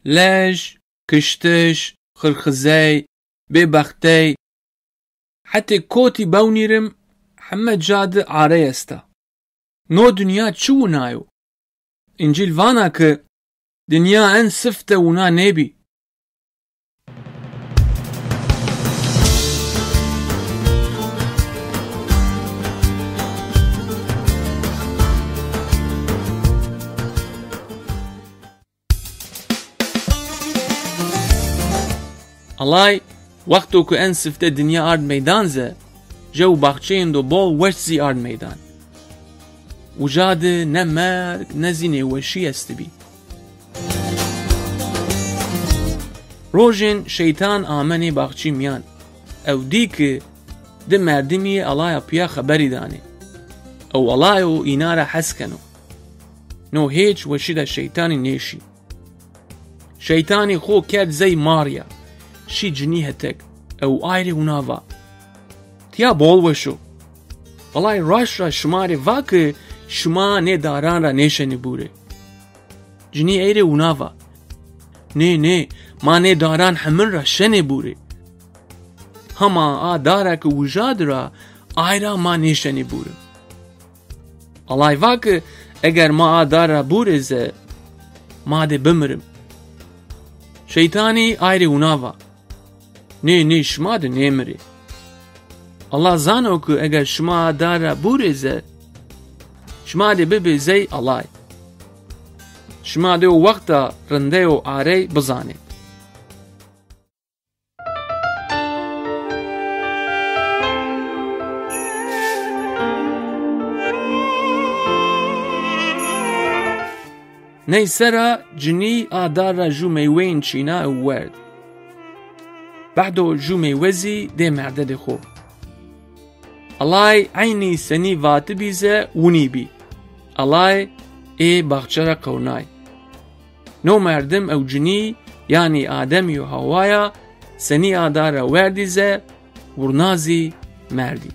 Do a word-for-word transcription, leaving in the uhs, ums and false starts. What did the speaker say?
Lej, kiştiş, xirxizey, bêbextey, hetê kotî bewnîrim, heme ca de arey esta. No dinya çi wina yo? Încîl vana ke dinya en sifte wina nêbî. Alay, wexto ku en sifte dinya ard meydan ze, jew baxçeyêndo bol weş zî ard meydan. Uca de ne merg ne zî nêweşî estibî. Rojên şeytan ame nê baxçî mîyan. Ew dî ki di merdimî alaya pîya xeberî danê. Ew alayo îna ra hes keno. No hêç weşî de şeytanî nêşî. Şeytanî xo kerd zey marya, şî cinî hetek, ew ay rê wina va: Tiya bol weş o. Alay raşt ra şima rê va ki şima nê daran ra nêşenê bûrê. Cinî ey rê wina va: Nê, nê, ma nê daran hemin ra şenê bûrê. Hama a dara ki uca di ra, ay ra ma nêşenê bûrê. Alay va ki eger ma a dar ra bûrê ze, ma dê bimirim. Şeytanî ay rê wina va: Nê, nê, şima dê nêmirê. Allah zano ki eger şima a dar ra bûrê ze, şima dê bibê zey alay. Şima dê o wexta rindeyo arey bizanê. Ney sera cinî a dar ra jû meyweyên çîna ew werd. Behdo jû meywe zî dê merdedê xo. Alay eynî senî vatibî ze winî bî. Alay ê baxçe ra qewnay. No merdim ew cinî, yanî Ademî û Hawaya, senî a dar ra werdî ze, wurna zî merdî.